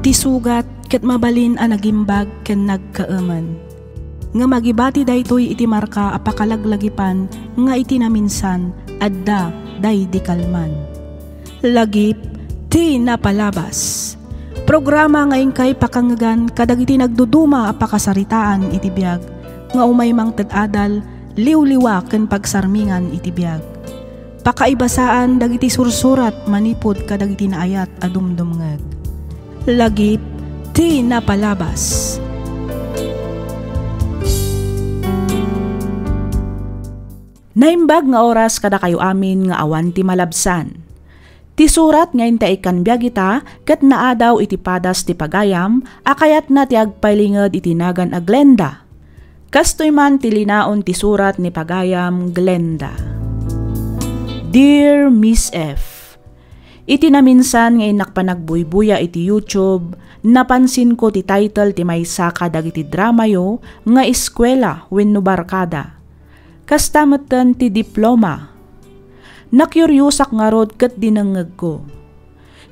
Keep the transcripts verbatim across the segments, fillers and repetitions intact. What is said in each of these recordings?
Ti sugat ket mabalin a nagimbag ken nagkaemen. Ngem agibati daytoy iti marka a pakalaglagipan nga iti naminsan, adda daydi kalman. Lagip ti napalabas. Programa nga inkay pakangngegan kadagiti nagduduma a pakasaritaan iti biag nga umay mangted adal, liwliwa ken pagsarmingan iti biag. Pakaibasaan dagiti sursurat manipud kadagiti naayat a dumdumngeg. Lagip ti napalabas. Naimbag nga oras kadakayo amin nga awan ti malabsan. Ti surat nga inta ikkan biag ita ket naadaw iti padas ti pagayam a kayatna ti agpailinged iti nagan a Glenda. Kastoy man ti linaon ti surat ni pagayam Glenda. Dear Miss F, iti naminsan nga innak panagbuybuya iti YouTube, napansinko ti title ti maysa kadagiti dramayo nga Eskwela wenno Barkada. Kasta metten ti Diploma. Nakiuriosak ngarud ket dinengngegko.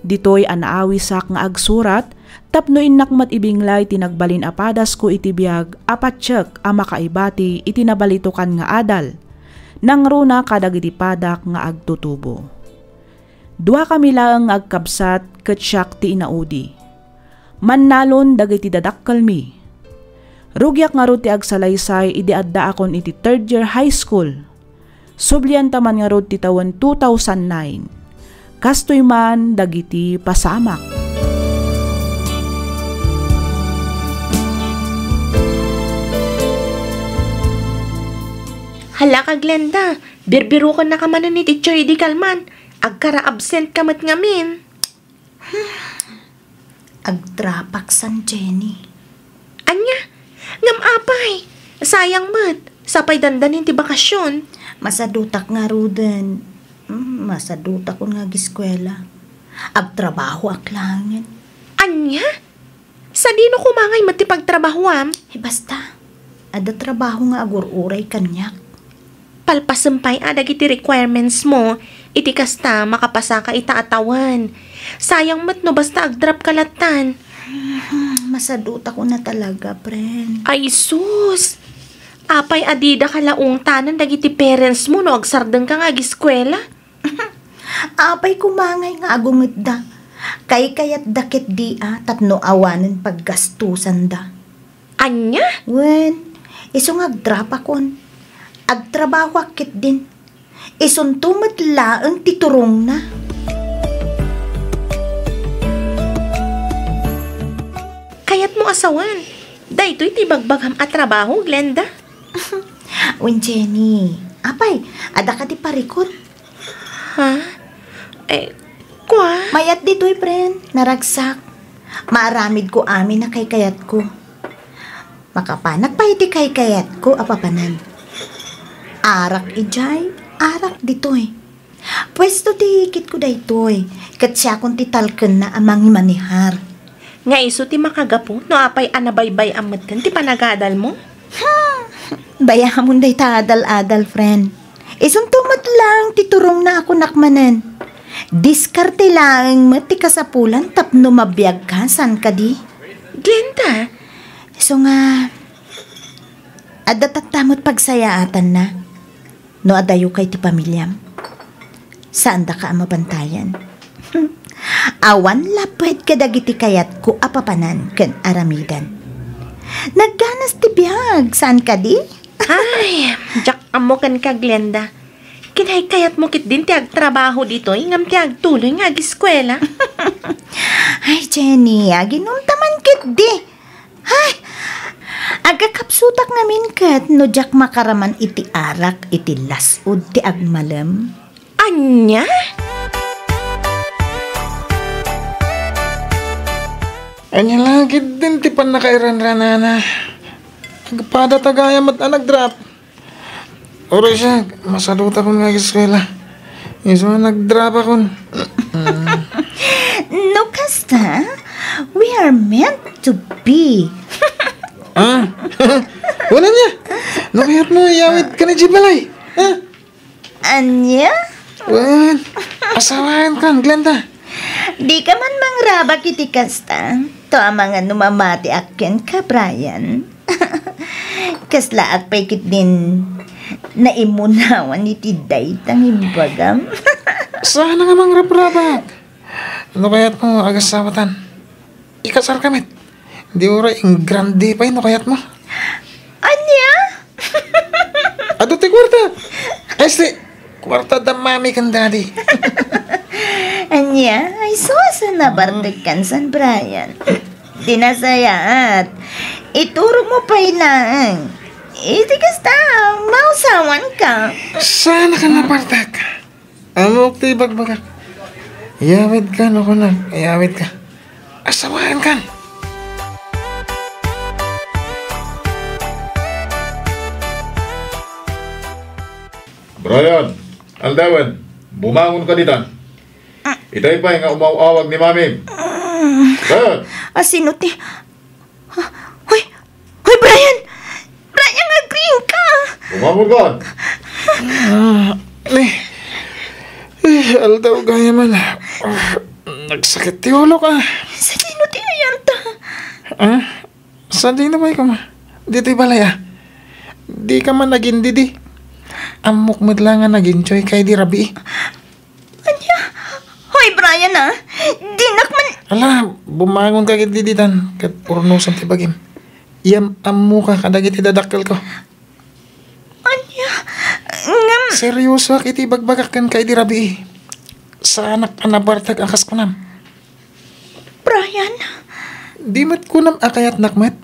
Ditoy a naawisak nga agsurat tapno innak met ibinglay ti nagbalin a padasko iti biag a patiek a makaibati iti nabalitokan nga adal, nangruna kadagiti padak nga agtutubo. Duakami laeng nga agkabsat ket siak ti inaudi. Mannalon dagiti dadakkelmi. Rugiak ngarud ti agsalaysay idi addaakon iti third year high school. Sublianta man ngarud ti tawen two thousand nine. Kastoy man dagiti pasamak. Hala ka, Glenda, birbirokennaka manen ni Teacher idi kalman. Agkara-absent ka met ngamin. Agdrapak san, Jenny. Ania? Ngem apay? Sayang met. Sapay dandanin ti bakasion. Masadutak ngaruden. Mm, masadutakon nga agiskwela. Agtrabahoak laengen. Ania? Sadino koma ngay met ti pagtrabahoam? Eh, basta. Adda trabaho nga agur-uray kaniak. Palpasem pay a dagiti requirements mo, iti kasta, makapasaka ita a tawen. Sayang met no basta agdrapka lattan. Masadutakon a talaga, friend. Ay sus! Apay a didaka la ungtanen dagiti parents mo no agsardengka nga agiskwela? Apay koma ngay nga agungetda? Kaykayatda ketdi a tapno awanen paggastusanda. Ania? Wen, isu nga agdrapakon. Agtrabahoak ketdin. Isunto met laeng ti turongna. Kayatmo a sawen, daytoy ti ibagbagam a trabaho, Glenda? Wen, Jenny, apay, adda kadi parikut? Ha? Eh, kua? Mayat ditoy, friend. Naragsak. Maaramidko amin a kaykayatko. Makapanak pay iti kaykayatko a papanan. Arak idiay, arak ditoy. Puesto ti ikitko daytoy, ket siakon ti talkenna a mangimanehar. Nga isu ti makagapu no apay a nabaybay-am metten ti panagadalmo? Hmm, bayamon dayta adal-adal, friend. Isunto met laeng ti turongna a kunak manen. Diskarte laeng met ti kasapulan tapno mabiagka, saan kadi? Glenda! Isu nga, adda tatta met pagsayaatanna. No adayo kay ti pamiliam, saandaka a mabantayan. Awan lapped kadagiti kayatko a papanan ken aramidan. Nagganas ti biag, saan kadi? Ay, diak ammo kenka, Glenda. Kinaykayatmo ketdin ti agtrabaho ditoy ngem ti agtuloy nga agiskwela. Ay, Jenny, aginumta man ketdi. Ay, agkakapsutak ngamin ket no diak makaraman iti arak iti las-ud ti agmalem. Ania? Ania la ketdin ti pannakairanranana? Agpada ta gayam met a nagdrap. Uray siak, masadutakon nga agiskwela. Isu a nagdrapakon. No kasta, we are meant to be. Ah? Wala niya. No kayatmo, iyawid ka na di balay. Ah? Ania? Wen, asawaen kan, Glenda. Dika man mangrabak iti kasta, to amangan no mamatiak kenka, Brian. Kaslaak pay ketdin naimunawan iti dayta nga imbagam. Saan nga mangrabrabak? No kayatmo, agasawatan. Ikasarka met. Di uray ingrande pay no kayatmo. Ania? Adu ti kuarta. Este, kuarta da mami ken daddy. Ania, ay suasa na bartek kan San Brian. Di nasayaat. Iturog mo pay laeng. Iti kasta, mausawan ka. Saan ka na bartek? Ammok ti ibagbagak. Iyawid ka, no, kunak. Iyawid ka. Asawaen kan. Brian, aldawen, bumangon ka ditan. Itay pay nga umaw-awag ni Mami. Brian! Asino ti, ah, hoy! Hoy, Brian! Brian, agriing ka! Bumangon ka! Ah, eh, eh, aldaw gayam man. Ah, nagsakit ti ulo ka. Sadino ti ayanta? Ah? Sadino pay koma? Ditoy balay, ah. Di ka man nagindidi. Ammok met la nga nag-enjoy ka idi rabii. Ania? Hoy, Brian, ah. Dinak man. Ala, bumangon ka ketdi ditan, ket urnosem ti bagim. Iyam-ammo ka kadagiti dadakkel ko. Ania? Ngem seryosoak iti ibagbagak kenka idi rabii. Saanak a nabartek a kas kunam. Brian? Di met kunam a kayatnak met?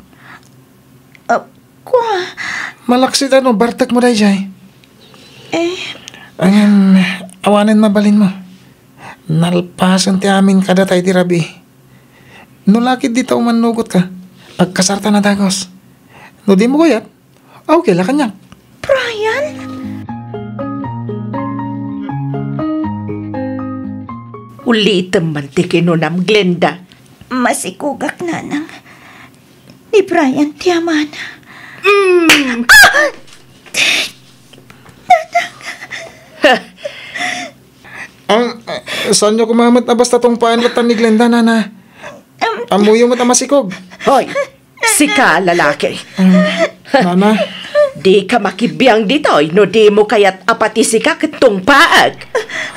Ah, kua. Malaksid a no bartek mo dayjay. Eh. Ngem, awanen mabalin mo. Nalpasen ti amin kadata idi rabii. No lakid dita umannugot ka, agkasarta na dagus. No di mo kayat, okay la kaniak. Brian? Ulitem man ti kinunam, Glenda. Masikugak, nanang. Ni Brian ti amana. Mm. Ah! Nanang! Ang, ah, saanyo koma met a basta tungpaen latta ni Glenda, nana? Em, ammoyo met a masikog. Hoy, sika a lalaki. Em, nana? Dika makibiang ditoy no dimo kayat a pati sika ket tungpaek.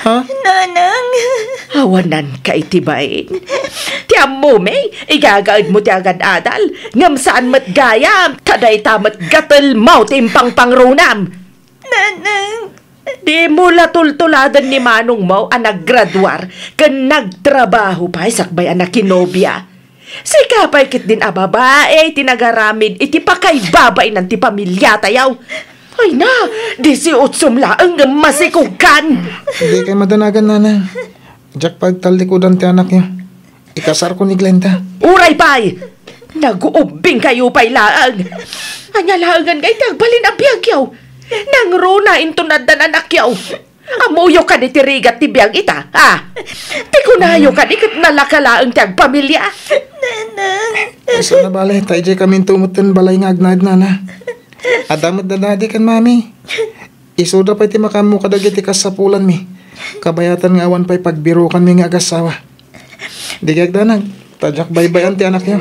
Ha? Nanang. Awananka iti bain. Ti ammomi, igagaedmo ti agad-adal, ngem saan met gayam, ta dayta met gatelmo ti impangpangrunam. Nanang. Dimo la tultuladen ni manongmo a naggraduar ken nagtrabaho pay sakbay a nakinobia. Sika pay ketdin a babai ti nagaramid iti pakaibabainan ti pamiliatayo. Ay na, disiotsom laeng ngem masikogkan. Dikay madanagan, nanang. Diak pagtallikudan ti anakyo. Ikasarko ni Glenda. Uray pay! Naguubbingkayo pay laeng. Ania laengen nga iti agbalin a biagyo? Nangruna inton addan anakyo. Ammoyo kadi ti rigat ti biag ita, a? Ti kunayo kadi ket nalaka laeng ti agpamilia? Nanang. Ay, sana bale, ta idiay kaminto met ken balay nga agnaed, nana. Adda met da daddy ken mami. Isuda pay ti makaammo kadagiti kasapulanmi, kabayatan nga awan pay pagbirukanmi nga agassawa. Dikay agdanag, ta diak baybay-an ti anakyo.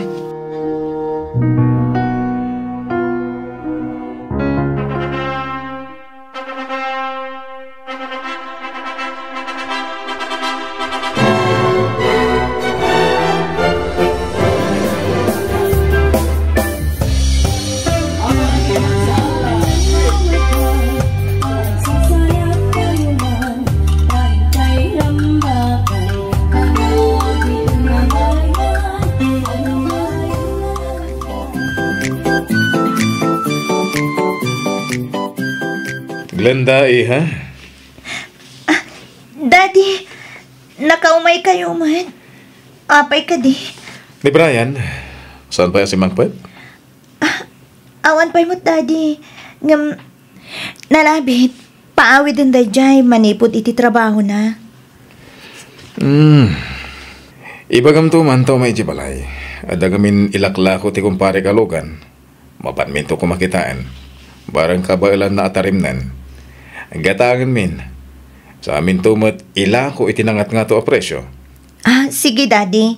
Glenda, iha? Ah, Daddy, nakaumaykayo met. Apay kadi? Ni Brian, saan pay a simmangpet? Ah, awan pay met, Daddy. Ngem, nalabit, paawiden daydiay manipud iti trabahona. Hmm. Ibagamto man ta umay idiay balay. Adda ngamin ilaklako ti kumparek a lugan. Mapanminto koma kitaen. Bareng kabaelanna a tarimnen. Gataengenmin. Saaminto met ilako iti nangatngato a presio. Ah, sige, Daddy.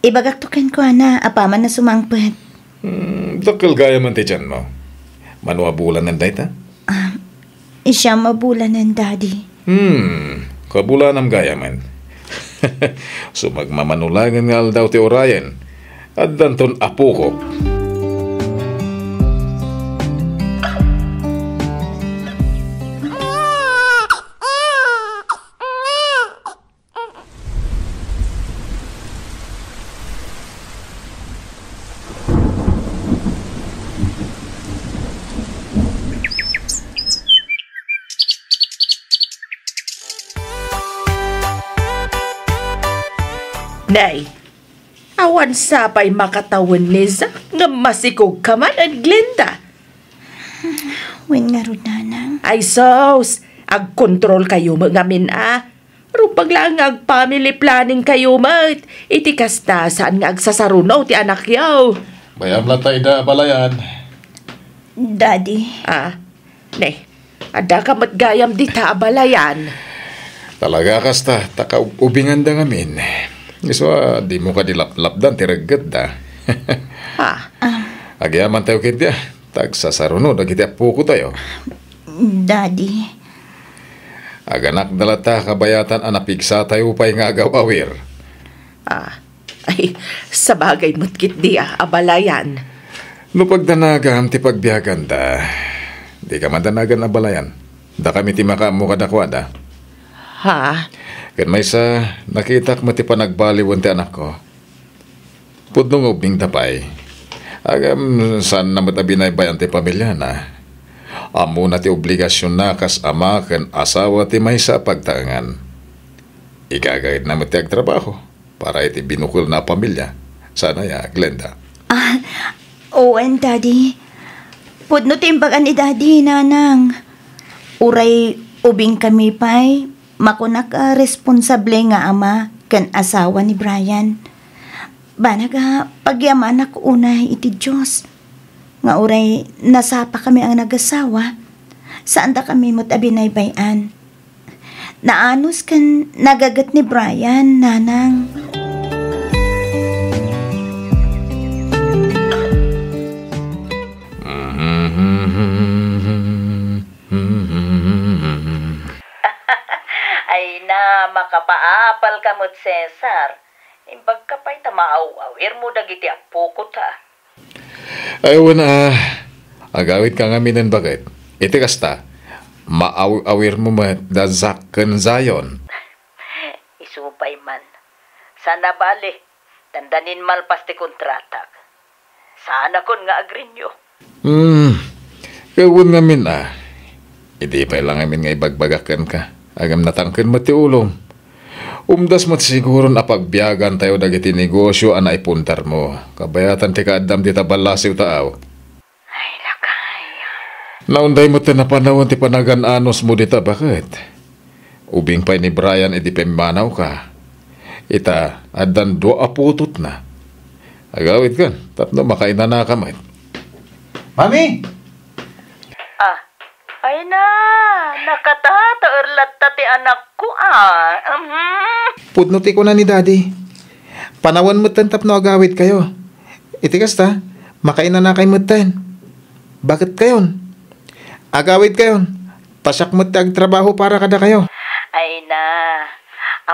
Ibagakto kenkuana apaman a sumangpet. Hmm, dakkel gayamen ti tianmo. Mano a bulanen dayta? Ah, siyam a bulanen, Daddy. Hmm, kabulanam gayamen. Sumagmamano laengen nga aldaw ti urayen. Addanton apokok. Nay, awan sa pay makatawen ni Zack ngem masikogka man ken Glenda. Wen ngarud, Nanang. Ay sus, agkontrolkayo met ngamin a. Rumbeng laeng nga ag-family planningkayo met. Iti kasta, saan nga agsasaruno ti anakyo. Bay-am latta ida abalayan. Daddy. Ah, ne, addaka met gayam dita abalayan. Talaga kasta, ta kaub-ubinganda ngamin. Isu a, dimo kadi laplapdan ti reggetda. Ha? Ah. Agyamantayo ketdi a, ta agsasaruno dagiti appokotayo. Daddy. Aganakda latta kabayatan a napigsatayo pay nga agaw-awir. Ah, ay, sabagay met ketdi a, abalayan. No pagdanagam ti pagbiaganda, dika madanagan abalayan. Dakami ti makaammo kadakuada. Ha? Ken maysa, nakitak met ti panagbaliwen ti anakko. Pudno nga ubbingda pay. Ngem, saanna met a binaybay-an ti pamiliana. Ammona ti obligasionna kas ama ken asawa ti maysa a pagtaengan. Igagaedna met ti agtrabaho para iti binukelna a pamilia. Saan aya, Glenda? Ah, wen, Daddy. Pudno ti imbaga ni Daddy, Nanang. Uray ubingkami pay, makunak a responsable nga ama ken asawa ni Brian. Banag a pagyamanak unay iti Dios nga uray nasapakami a nagasawa, saandakami met a binaybay-an. Naanus ken nagaget ni Brian, Nanang. Ay na, makapaapalka met, Cesar. Imbagka pay ta maaw-awirmo dagiti appokoda. Ay, wen a, agawidka ngaminen baket. Iti kasta, maaw-awirmo met da Zack ken Zion. Isu pay man. Saan a bale, dandanin malpas ti kontratak. Saanakon nga agrinyo. Hmm, wen ngamin a. Idi pay la ngamin nga ibagbagak kenka, ngem natangken met ti ulom. Umdas met siguron a pagbiagantayo dagiti negosio a naipundarmo, kabayatan ti kaaddam dita ballasiw ta aw. Ay, lakay. Naunday met ti napanawen ti panagan-anusmo dita baket. Ubing pay ni Brian idi pimmanawka. Ita, addan dua a putotna. Agawidkan, tapno makainanaka met. Mami! Ah, ay na, nakatataer latta ti anakko, ah. Mhm. Pudno ti kuna ni Daddy. Panawen metten tapno agawidkayo. Iti kasta, makainanakay metten. Baketkayon. Agawidkayon. Ta siak met ti agtrabaho para kadakayo. Ay na,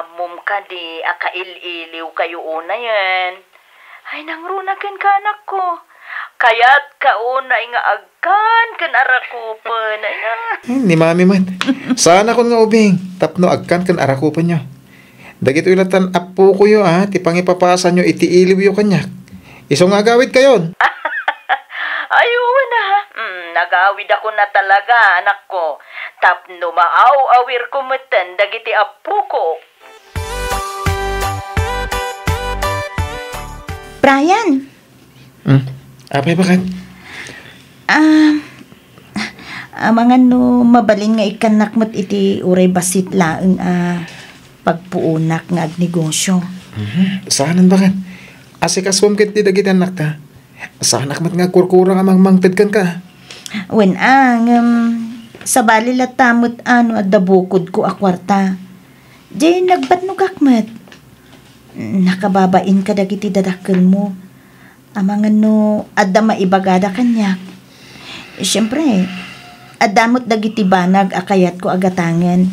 ammom kadi a kail-iliwkayo unayen. Ay, nangruna kenka, anakko. Kayatka unay nga agkan ken arakupen. Ay na. Hmm, ni Mami met. Saanakon nga ubing tapno agkan ken arakupenyo. Dagitoy lattan appokoyo a ti pangipapasanyo iti iliwyo kaniak. Isu nga agawidkayon. Ay, wen a. Mm, nagawidakon a talaga, anakko. Tapno maaw-awirko metten dagiti appoko. Brian! Hmm? Apay, baket? Ah, amangan no mabalin nga ikkannak met iti uray bassit laeng a pagpuonak nga agnegosio. Mhm. Saanen, baket? Asikasuem ketdi dagiti annakta. Saanak met nga agkurkurang a mangmangted kenka. Wen a, ngem sabali latta met a no adda bukodko a kuarta. Diay nagbatnogak met. Nakababain kadagiti dadakkelmo. Amangan no adda maibagada kaniak. Siempre, adda met dagiti banag a kayatko a gatangen.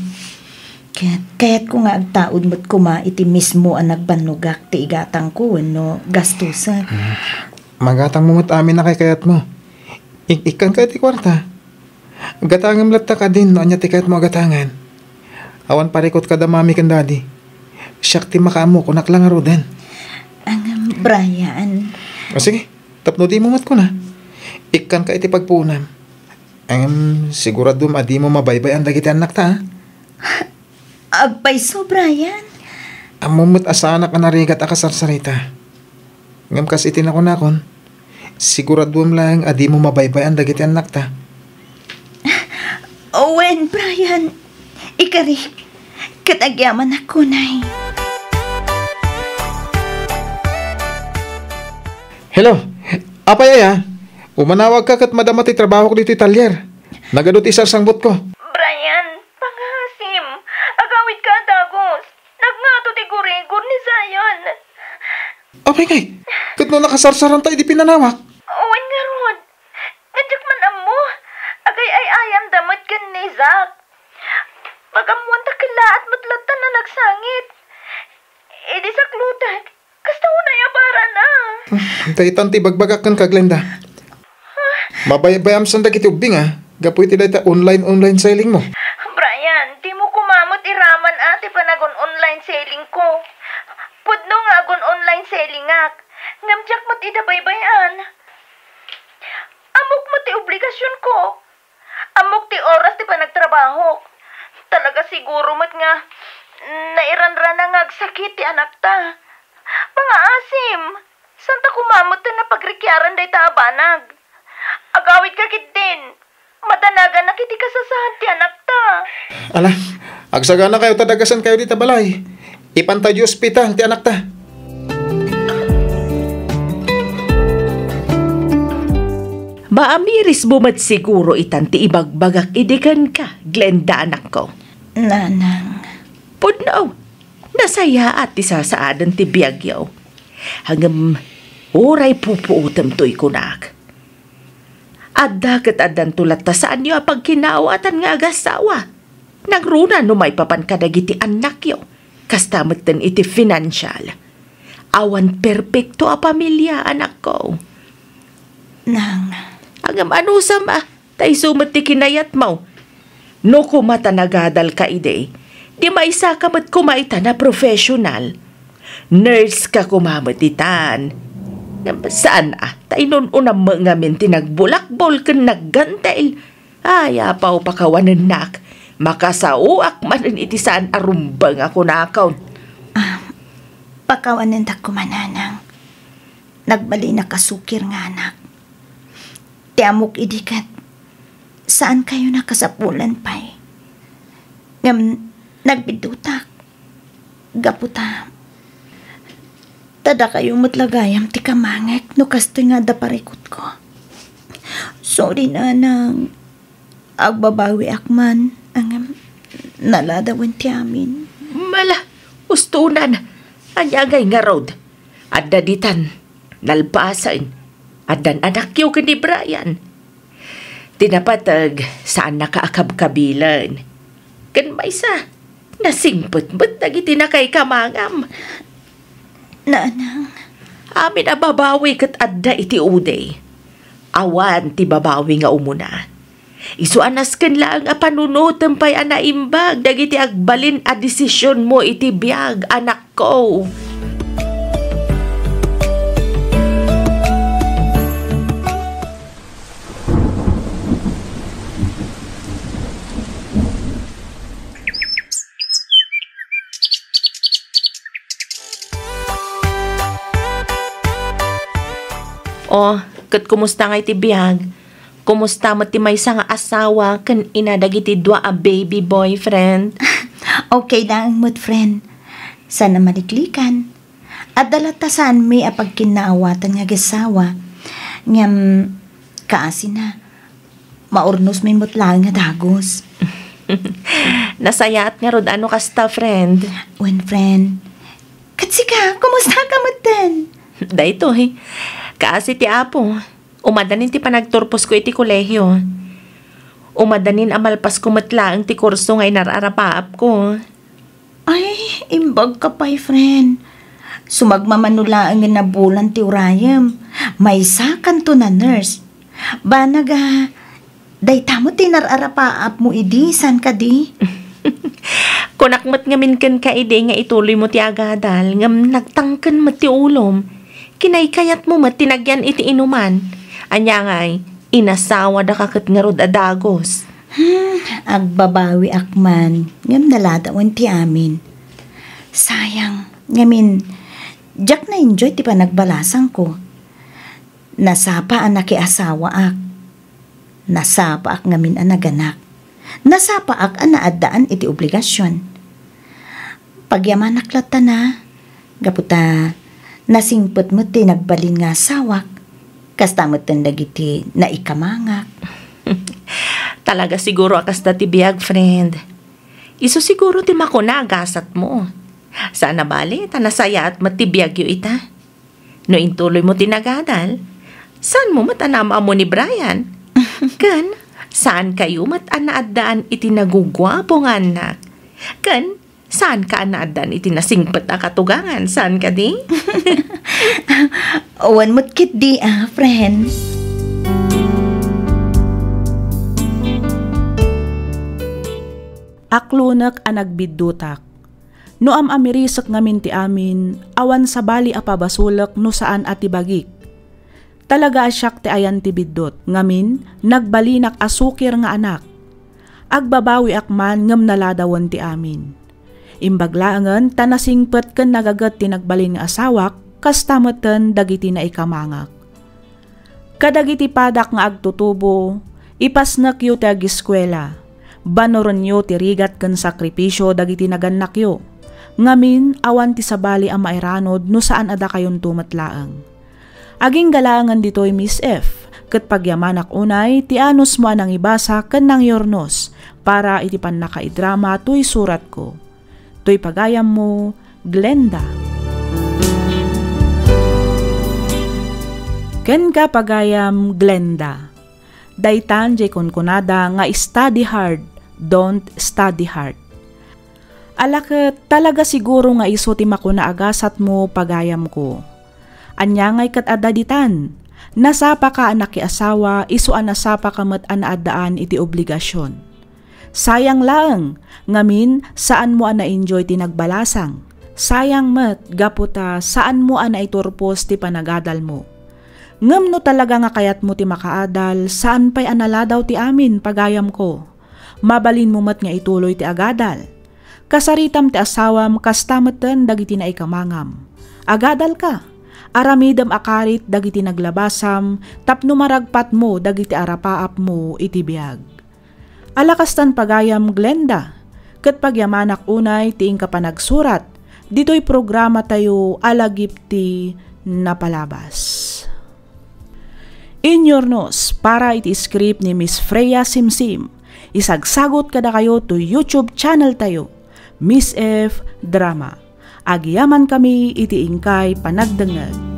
Ket kayatko nga agtaud met koma iti mismo a nagbannogak ti igatangko wenno gastusek. Magatangmo met amin a kayatmo. Ik-, ikkanka iti kuarta. Gatangem latta kadin no ania ti kayatmo a gatangen. Awan parikut kada mami ken daddy. Siak ti makaammo, kunak la ngaruden. Ngem, Brian. O sige, tapno dimo met kuna. Ikkanka iti pagpuonam. Ngem, siguraduem a dimo mabaybay-an dagiti annakta, a? Agpayso, Brian. Ammom met a saanak a narigat a kasarsarita. Ngem kas iti nakunakon, siguraduem laeng a dimo mabaybay-an dagiti annakta. Wen, Brian. Ikarik, ket agyamanak unay. Hello? Apay aya? Umanawagka ket madama ti trabahok ditoy talyer. Nagadu ti sarsangbutko. Brian, pangaasim. Agawidka a dagus. Nagngato ti gurigor ni Zion. Apay ngay? Ket no nakasarsaranta idi pinanawak? Wen ngarud. Nga diak man ammo. Agay-ay-ayanda met ken ni Zack. Pag-ammoanta kellaat met latta a nagsangit. Idi saklutek, kasta unay a barana. Daytan ti ibagbagak kenka, Glenda. Mabaybayam san dagiti ubbing, a, gapu iti dayta online-online selling mo. Brian, dimo koma met iraman a ti panagun-online selling ko. Pudno nga agun-online selling ak, ngem diak met ida baybay-an. Ammok met ti obligasion ko. Ammok ti oras ti panagtrabahok. Talaga siguro met nga nairanrana nga agsakit ti anakta. Pangaasim, santa koma met a pagrikiaran dayta a banag. Agawidka ketdin. Madanaganak iti kasasaad ti anakta. Ala, agsaganakayo ta dagasenkayo dita balay. Ipanta idiay ospital ti anakta. Maamirismo met siguro itan ti ibagbagak idi kenka, Glenda, anakko. Nanang. Pudno, nasayaat ti sasaaden ti biagyo. Ngem, uray pupuotem toy kunak. Adda ket addanto latta saanyo a pagkinaawatan nga agassawa. Nangruna no maipapan kadagiti annakyo, kasta metten iti financial. Awan perpekto a pamilia, anakko. Nang. Ngem anusam a, ta isu met ti kinayatmo. No koma ta nagadalka idi, di maisaka met koma itan a professional. Nurse ka koma met itan. Ngem saan a, ta inun-unam met ngamin ti nagbulakbol ken naggantel. Ay, apaw, pakawanennak. Makasaoak manen iti saan a rumbeng a kunakon. Ah, pakawanendak koma, nanang. Nagbalinak a sukir nga anak. Ti ammok idi ket, saankayo a kasapulan pay. Ngem nagbiddutak. Gapu ta, ta dakayo met la gayam ti kamangek no kastoy nga adda parikutko. Sorry, nanang. Agbabawiak man, ngem naladawen ti amin. Mala, ustonan. Ania ngay ngarud? Adda ditan, nalpasen. Addan anakyo ken ni Brian. Ti napateg, saannaka a kabkabilen. Ken maysa, nasingpet met dagiti nakaikamangam. Nanang. Amin a babawi ket adda iti udi. Awan ti babawi nga umuna. Isu a nasken laeng a panunotem pay a naimbag dagiti agbalin a desisionmo iti biag, anakko. O, ket kumusta ngay ti biag? Kumusta met ti maysa nga asawa ken ina dagiti dua a baby boy, friend? Okay laeng met, friend. Saan a maliklikan. Adda latta saanmi a pagkinnaawatan nga agassawa. Ngem, kaasina, maurnosmi met laeng a dagus. Nasayaat ngarud a no kasta, friend. Wen, friend. Ket Sika, kumusta ka metten? Daytoy, kaasi ti Apo. Umadanin ti panagturposko iti kolehio. Umadanin a malpasko met laeng ti kurso nga inar-arapaapko. Ay, imbag ka pay, friend. Sumagmamano laeng nga nabulan ti urayem. Maysakanto na nurse. Banag a, dayta mo ti nar-arapaapmo idi, saan kadi? Kunak met ngamin kenka idi nga ituloymo ti agadal, ngem nagtangken met ti ulom. Kinaykayatmo met ti nagyan iti inuman. Ania ngay, inasawadaka ket ngarud a dagus. Hmm, agbabawiak man, ngem naladawen ti amin. Sayang, ngamin, diak na-enjoy ti panagbalasangko. Nasapa a nakiasawaak. Nasapaak ngamin a naganak. Nasapaak a naaddaan iti obligasion. Pagyamanak latta na, gapu ta nasingpet met ti nagbalin nga asawak. Kasta metten dagiti naikamangak. Talaga siguro a kasta ti biag, friend. Isu siguro ti makuna a gasatmo. Saan a bali, ta nasayaat met ti biagyo ita. No intuloymo ti nagadal, saanmo met a naam-ammo ni Brian? Ken saankayo met a naaddaan iti naguguapo nga annak? Ken saanka a naaddaan iti nasingpet a katugangan? Saan kadi? Awan met ketdi, ah, friend. Aklonek a nagbiddutak. No am-amirisek ngamin ti amin, awan sabali a pabasolek no saan a ti bagik. Talaga a siak ti ayan ti biddut, ngamin, nagbalinak a sukir nga anak. Agbabawiak man ngem naladawen ti amin. Imbag laengen ta nasingpet ken nagaget ti nagbalin nga asawak, kasta metten dagiti naikamangak. Kadagiti padak nga agtutubo, ipasnekyo ti agiskuela. Banorenyo ti rigat ken sakripisio dagiti nagannakyo. Ngamin, awan ti sabali a mairanod no saan a dakayonto met laeng. Agingga laengen ditoy, Miss F, ket pagyamanak unay ti anusmo a nangibasa ken nangyurnos para iti pannakaidrama toy suratko. Toy pagayammo, Glenda. Kenka, pagayam Glenda. Daytan diay kunkunada nga study hard, don't study hard. Ala ket, talaga siguro nga isu ti makuna a gasatmo, pagayamko. Ania ngay ket adda ditan? Nasapaka a nakiasawa, isu a nasapaka met a naaddaan iti obligasion. Sayang laeng, ngamin, saanmo a na-enjoy ti nagbalasang. Sayang met, gapu ta saanmo a naiturpos ti panagadalmo. Ngem no talaga nga kayatmo ti makaadal, saan pay a naladaw ti amin, pagayamko. Mabalinmo met nga ituloy ti agadal. Kasaritam ti asawam kasta metten dagiti naikamangam. Agadalka. Aramidem a karit dagiti naglabasam tapno maragpatmo dagiti arapaapmo iti biag. Ala kastan, pagayam Glenda, ket pagyamanak unay ti inka panagsurat ditoy programatayo a lagip ti napalabas. Inyurnos para iti script ni Miss Freya Simsim. Isagsagot kadakayo to YouTube channel tayo, Miss F Drama. Agyamankami iti inkay panagdengngeg.